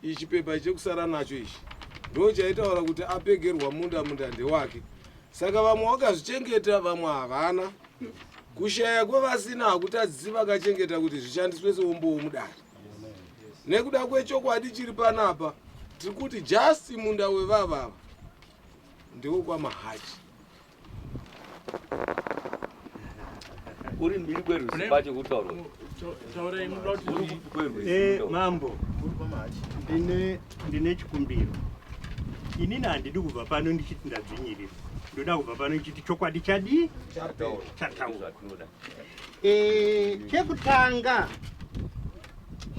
Ichi pepa chekusara nacho ichi ndo chaitaura kuti apegerwa munda munda ndewake. Saka vamwe wakazvichengeta vamwe havana. Kushaya kwevasina hakutadzisi vakachengeta kuti zvishandiswe seumbowo mudare. Nekuda kwechokwadi chiri panapa tiri kuti just munda wevavava ndewekwamahachi. Uri mbiri kwerwizi kwacho kutaurwa. Taurai munoda kuti Eh, mambo ndine ndine chikumbiro inini handidi kubva pano ndichiti ndadzvinyirirwa ndoda kubva pano ndichiti chokwadi chadii chataurwa Eh, chekutanga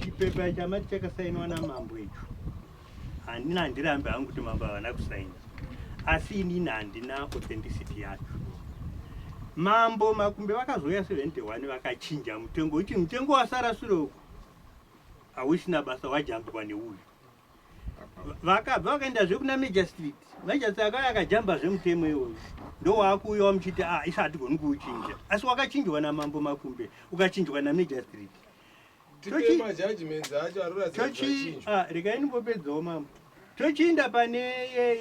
chipepa chamati chakasainwa namambo icho Handina handirambe hangu kuti mambo havana kusaina asi inini handina authenticity yacho. Mambo Makumbe vakazouya 71 vakachinja mutengo uchi mutengo wasara sure uko hauisina basa wajambwa neuyu. Vakabva vakaendazve kuna Major Street. Major Street akauya akajambazve mutemo iwoyo ndowaakuuyawo muchiti ah isu hatigoni kuuchinja asi wakachinjwa namambo Makumbe ukachinjwa naMajor Street. Tipe majudgments acho aroratidza Tochi, zvachinjwa. ah, regai ndimbopedzawo mambo. Tochiinda pane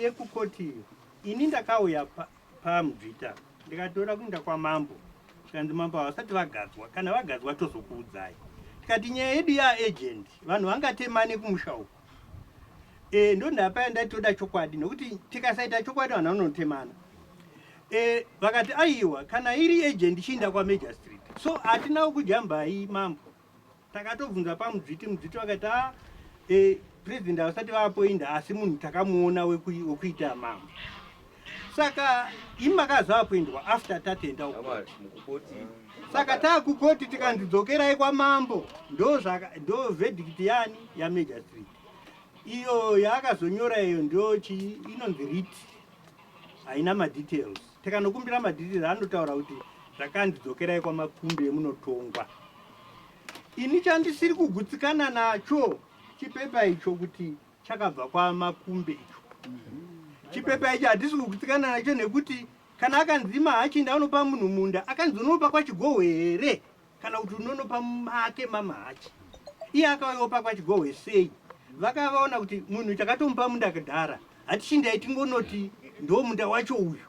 yekukoti iyo. Ini ndakauya pa, pamudzvita ndikatora kuinda kwamambo zvikanzi mambo havasati vagadzwa kana vagadzwa tozokuudzai tikati nyaya yedu yaagent vanhu vangatemane kumusha uku e, ndondapaya ndati toda chokwadi nokuti tikasaita chokwadi vanhu vanotemana e, vakati aiwa kana iri agent chiinda kwamajor street so hatina kujambai mambo takatobvunza pamudzviti mudzviti vakati a ah, e, president havasati vaapoinda asi munhu takamuona wekuita mambo saka imi makazoapoindwa after tatenda uko saka taakukoti tikanzi dzokerai kwamambo ndo verdict yani yamajor street iyo yaakazonyora iyo ndo chii inonzi writ haina madetails tikanokumbira madetails anotaura kuti zvakanzi dzokerai kwamakumbi emunotongwa ini chandisiri kugutsikana nacho chipepa icho kuti chakabva kwamakumbe icho chipepa icho handisi kugutsikana nacho nekuti kana akanzi mahachi ndaunopa munhu munda akanzi unopa kwachigohwe here kana kuti unonopa make mamahachi iye akauyopa kwachigohwe sei vakavaona kuti munhu takatomupa munda kudhara hatichindai tingonoti ndo munda wacho uyu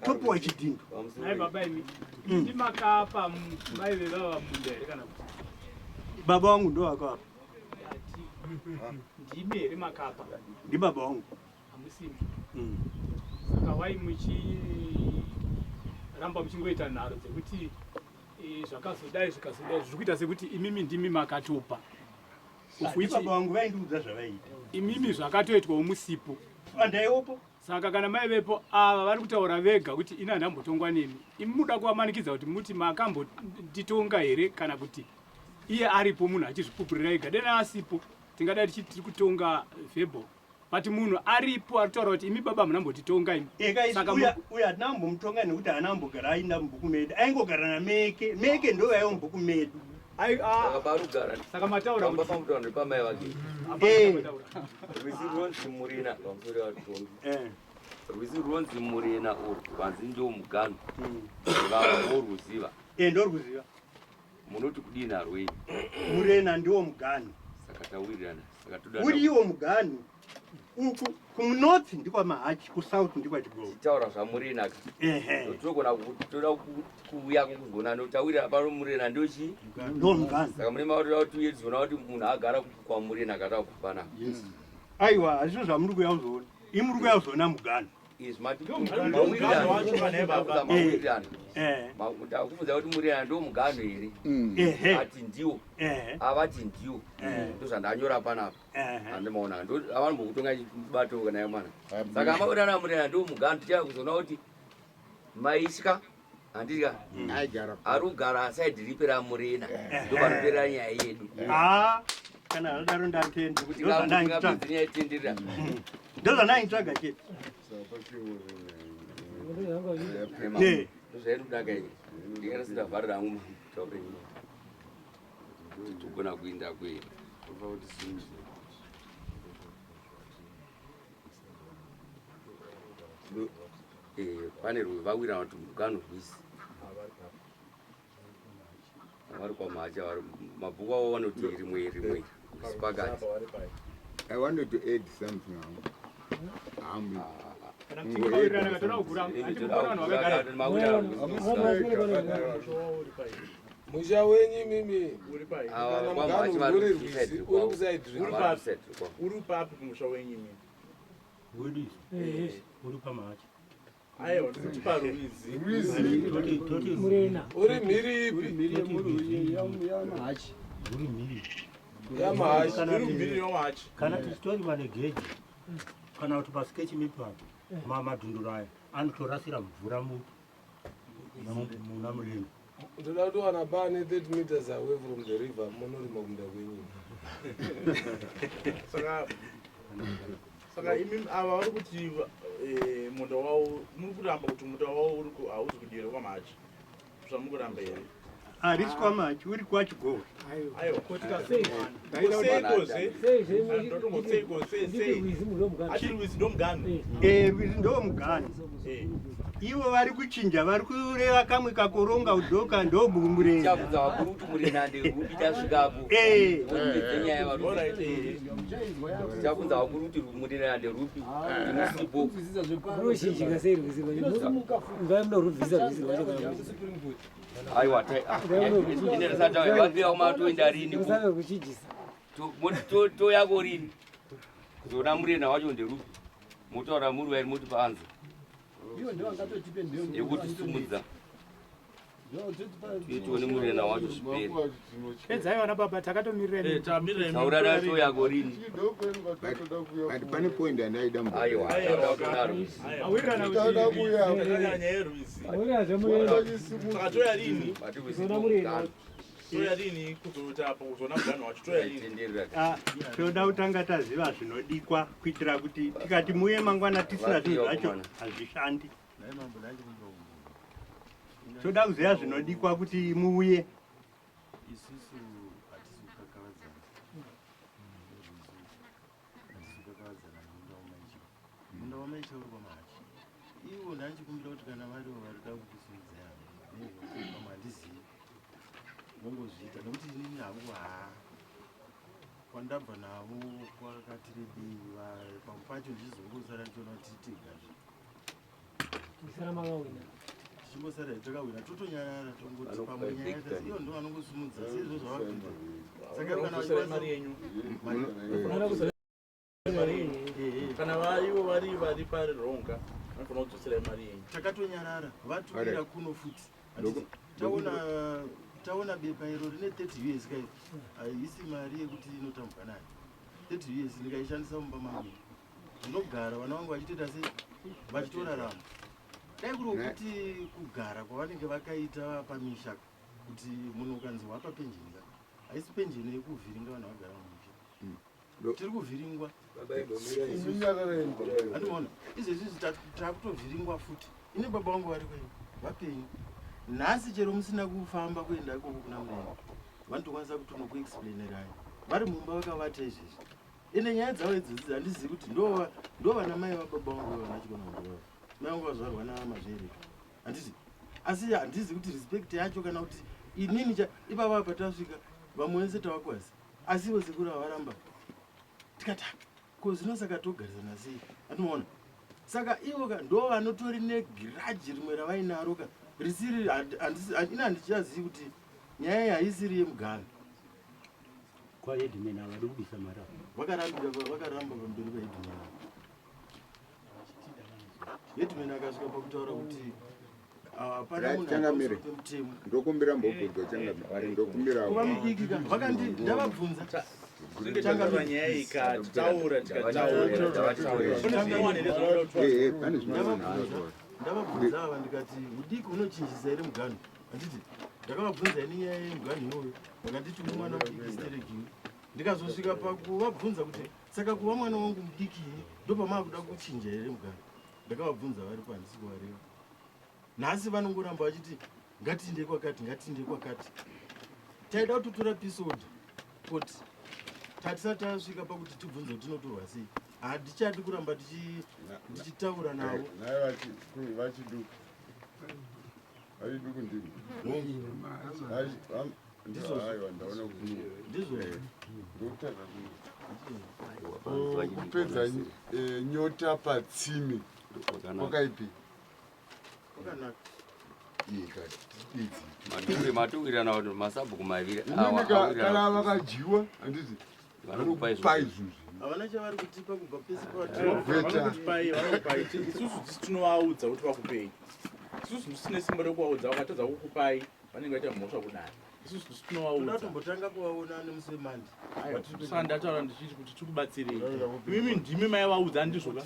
topiwa chidhindo Nhai baba imi ndimakapa mai vevava munda here kana kuti baba vangu ndo vakavapa ndimi here makapa ndibaba vangu hamusimi saka wai muchiramba muchingoita nharo dzekuti eh, zvakazodai zvikazodai zviri kuita sekuti imimi ndimi makatopa Of which baba vangu vaindiudza zvavaiita imimi zvakatoitwawo musipo andaiwopo saka kana mai vepo ava vari kutaura vega kuti ini handambotongwa nemi imi muda kuvamanikidza kuti muti makambonditonga here kana kuti iye aripo munhu achizvipupurira ega dena asipo tingadai tichiti tiri kutonga verbal. But munhu aripo ari kutaura kuti imi baba hamuna mbotitonga imi. Eka Saka uya uya hatina kumbomutonga nekuti haana kumbogara ainda mubhuku medu. Aingogara naMeke. Meke ndo vaiva mubhuku medu. Ai, ah, Saka parugara saka mataura pamba kuti pamutaura ndepamai vake. Eh. Rwizi runonzi Murena pamusoro vatongi. Eh. Rwizi runonzi Murena urwu rwanzi ndiwo muganhu. Vanhu voruziva. Eh, ndorwuziva. Munoti kudini harwenyu? Murena ndiwo muganhu. Saka tawirirana. Saka toda Uriwo muganhu. Uku kunorth ndikwaMahachi, kusouth ndikwaChigowe. Titaura zvaMurena ka. Ehe. Tinogona toda kuuya kuzoona notawirira pano Murena ndochi. Ndiwo muganhu. Saka mune matoda kuti uye tizoona kuti munhu agara kwaMurena kana kupana. Aiwa, hazvizvo zvamuri kuuya kuzoona. Imi muri kuuya kuzoona muganhu. Izvi mati Muganhu wacho kana baba. mawirirana. Eh. Ndakubvunza kuti Murena ndo muganhu here? Ehe. Ati ndiwo. Ehe. Avati ndiwo. Eh. Ndozvandanyora panapa. Ehe. Handimaona. Ndo avanobvokutonga chibato kana yamwana. Saka mawirirana Murena ndo muganhu tichaya kuzoona kuti maisya handika Aigara. ari kugara saidhi ripi raMurena ndo panopera nyaya yedu. Ah, kana zvadaro ndatenda. Kuti Ndozvandaitsvaga. ngapedze nyaya itenderera. Ndozvandaitsvaga chete. Eh. Ndozvainodaka iyi. Ndinga ndisingavharira hangu mutaure nyaya. Togona kuinda kwe. Eh, pane vawirana kuti muganhu rwizi. Vari kwaMahachi vari mabhuku avo vanoti rimwe rimwe rwizi pakati. I wanted to add something. Hangu. Kana muchinge mawirirana katoda kugura handimuona vanhu vakagara. Musha wenyu imimi. Uri pai? Ava Kana kwaMahachi muganhu vari uri kusaidhi rwizi, uri kwavo. kusaidhi Uri rwizi. Vari kusaidhi kwavo. Uri papi kumusha wenyu imi? Wedu uri paMahachi. Aiwa, ndikuti parwizi. Toti toti Uri mhiri ipi? uri mhiri. YaMahachi. Kana Uri mhiri yomahachi. Kana tichitorima negeji kana kuti pasikechi mipa madhunduru aya anotorasira mvura muna Murena. Ndoda kutowana pane 30 meters away from the river munorima kumunda kwenyu. Saka imi ava vari kuti munda wavo muri kuramba kuti munda wavo uri hauzi kudyira kwaMahachi. Zvamuri kuramba here? Harisi kwaMahachi, uri kwaChigowe. Aiwa. Sei? Koseikoze. Ndotongoseiko sei sei. Ati rwizi ndo muganhu. Eh, rwizi ndo muganhu. Eh. Ivo vari kuchinja, vari kureva kamwe kakoronga udhoka ndobumurena. Chabvunza vakuru kuti Murena nderupi tasvikapo. Eh. Vopedze nyaya vari. Alright. eh. Chabvunza vakuru kuti Murena nderupi. Musipo. Runochinjika sei rwizi rwacho? Ngai munorubvisa rwizi rwacho kana kuti Aiwa ine risati vabvira kumatoenda rini musave kuchijisa. Toyako rini kuzoona Murena wacho nderupi. Motaura muri vairi moti paanza yekuti simudza tione Murena wacho zvipere. Pedzai vana baba takatomirira Eh, imi. tamirira imi. Taurana toyako rini. But pane point yandaida mbo. Aiwa taura kuona rwizi. Mawirirana kuti Takanyanya nyaya yerwizi. Murena zvemurena. Saka toya rini? Vati rwizi Kuzoona Murena. ndomuganhu. Toya rini kuzoita apo kuzoona muganhu wacho toya rini? Tenderera. Ah, toda kutanga taziva zvinodikwa kuitira kuti tikati muye mangwana tisina zvinhu zvacho hazvishandi. Toda kuziva zvinodikwa kuti muuye. Isusu hatisi kukakavadzana hatisi kukakavadzana nemunda wamaicha. Munda wamaicha uri kwaMahachi. Ivo ndanchikumbira kuti kana varivo varida kukusimudzai pamwe handizivi vongozviita nekuti inini hangu haa kwandabva navo kwakati rebei pamwe pacho ndichizongosara ndichiona kuti titegazve Musara makawina. tichimbosara takawina totonyarara tongoti Vanokupa pamwe nyaya victory. yatasi iyo ndo vanongosumudza seizvo zvavakuita saka kana Vanokudzosera mari yenyu. Mari yenyu. Kana varivo vari parironga vanofanira kudzosera mari yenyu. Takatonyarara vatumira kuno futi. Handiti, taona bepa iro rine 30 US kai haisi mari yekuti inotambwa nayo 30 US ndikaishandisa mumba mangu ndinogara vana vangu vachitoita sei vachitorarama. Dai kuri kuti kugara kwavanenge vakaita pamisha kuti munhu ukanzi wapa penjeni ka haisi penjeni yekuvhiringa vanhu vagara mumisha. Tiri kuvhiringwa. Andimona izvezvi izvi takutovhiringwa futi. Ini baba vangu vari kwenyu vapenyu nhasi chero musina kufamba kuenda ikoko kuna muremba vanotokwanisa kuti unokuexplainerai vari mumba vakavata izvezvi ende nyaya dzavo idzodzi handizivi kuti ndo vana mai vababa vangu vana chikona ndovava mai vangu vazvarwa namazvereka handiti asi handizivi kuti respect yacho kana kuti inini ipapa apa tasvika vamwe vese tavakwazi asi ivo sekuru havaramba tikati ah, ko zvino saka togarisana sei atinoona saka ivo ka ndo vanotori negiraji rimwe ravainaro ka risiri ini handichazivi kuti nyaya iyi haisiri yemugabe kwaheadman havadi kubisa mari vakarambira vakaramba pamberi paheadman headman akasvika pakutaura kuti hapana munhu Changamire. ari pamusoro pemutemo Ndokumbira mbobvunzo changamire. Ndokumbira. kuva mudiki ka vakandi ndavabvunza Tinenge taura nyaya iyi ka titaura tikataura. Pane zvinowana here zvaunoda kutaura? Eh, eh, pane zvinowana zvinotaura. Ndavabvunza ava ndikati udiki unochinjisa here muganhu handiti ndakavabvunza ini nyaya yemuganhu iyoyo vakanditi uri mwana mudiki stereki ndikazosvika pakuvabvunza kuti saka kuva mwana wangu mudiki ini ndopamaakuda kuchinja here muganhu ndakavabvunza varipo handisi kuvareva nhasi vanongoramba vachiti ngatiinde kwakati ngatiinde kwakati taida kutotora pisod kuti tatisati tasvika pakuti tibvunze kuti tinotorwa sei handichadi kuramba tichitaura navo Naye vachiduku vachiduku ndimi Aiwa, ndaona kuti ndizvo ndokutadza kupedza eh, nyota patsime kwakaipi kwakanaka Matuwirirana kuti masabhuku maviri Inini kana vakadyiwa handiti vanokupa vanokupa izvozvi havana chavari kutipa kubva pese Vanokupai, vanokupai. Isusu tisu tinovaudza kuti vakupei. Isusu ndisu tine simba rekuvaudza vakatadza kukupai vanenge vaita mhosva kudai. Isusu tisu tinovaudza. Toda tombotanga kuvaona nemusi wemandi. Aiwa, saka ndataura ndichiti kuti tikubatsirei. Imimi ndimi maivaudza handizvo ka?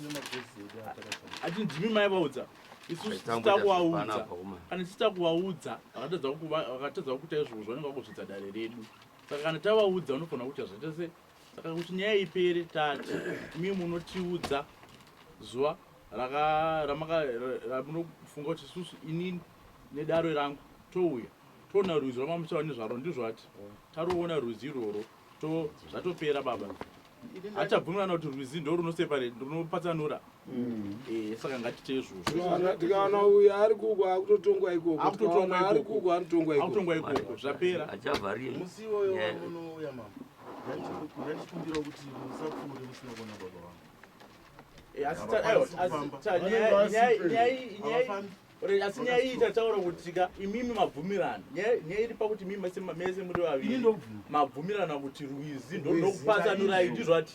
Ati ndimi maivaudza. Isusu tisu takuvaudza. Kana tisu takuvaudza vakatadza vakatadza kuita izvozvo vanenge vakuzvidza dare redu. Saka kana tavaudza vanofanira kuita zvaita se saka kuti nyaya ipere tati imi munotiudza zuva raka ramaka ramunofunga kuti isusu inini nedare rangu touya toona rwizi rwamamuchawa nezvaro ndizvo ati taruona rwizi irworwo to zvatopera baba achabvumirana kuti rwizi ndo runoseparate runopatsanura Eh, saka ngatite izvozvo Tikaona uyu ari kuko akutotongwa ikoko Akutotongwa tikaona ari ikoko. kuko anotongwa ikoko akutongwa ikoko zvapera Achavharira Musi iwoyo wamunouya mama ndanichikumbira kuti musapfuure musina kuona baba vangu. Eh, asi aiwa, asi nyaya- nyaya- asi nyaya iyi tataura kuti ka imimi mabvumirana nyaya iri pakuti imimi mese muri vaviri mabvumirana kuti rwizi ndokupatsanurai ndizvo ati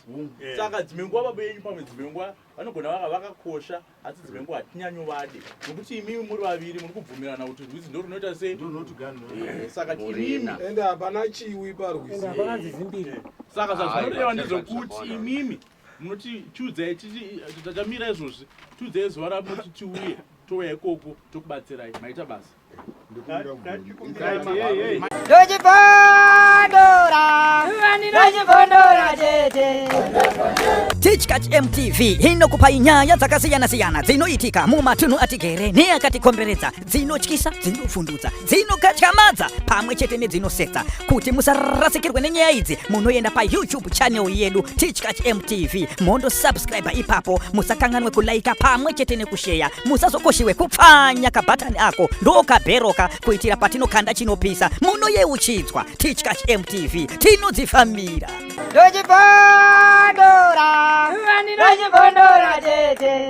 saka dzimwe nguva baba yenyu pamwe dzimwe nguva vanogona vaka vakakosha asi dzimwe nguva hatinyanyovade nokuti imimi muri vaviri muri kubvumirana kuti rwizi ndo runoita sei Eh, saka imimi ende hapana chiwi parwizi Saka zvazvinoreva ndezvekuti imimi munoti tiudzai titi tatamira izvozvi tiudzai zuva ramunoti tiuye touya ikoko tokubatsirai maita basa. Ndochibondora, ndochibondora chete. Tichkach MTV inokupai nyaya dzakasiyana-siyana dzinoitika mumatunhu atigere neakatikomberedza, dzinotyisa, dzinovhundutsa, dzinokatyamadza pamwe chete nedzinosetsa. Kuti musarasikirwe nenyaya idzi, munoenda paYouTube channel yedu Tichkach MTV mondo subscribe ipapo, musakanganwe kulaika pamwe chete nekusheya, musazokoshiwe kupfanya kabhatani ako ndokabheroka kuitira patinokanda chinopisa munoyeuchidzwa. Tichkach MTV tinodzifambira. Ndochibondora, ndochibondora chete.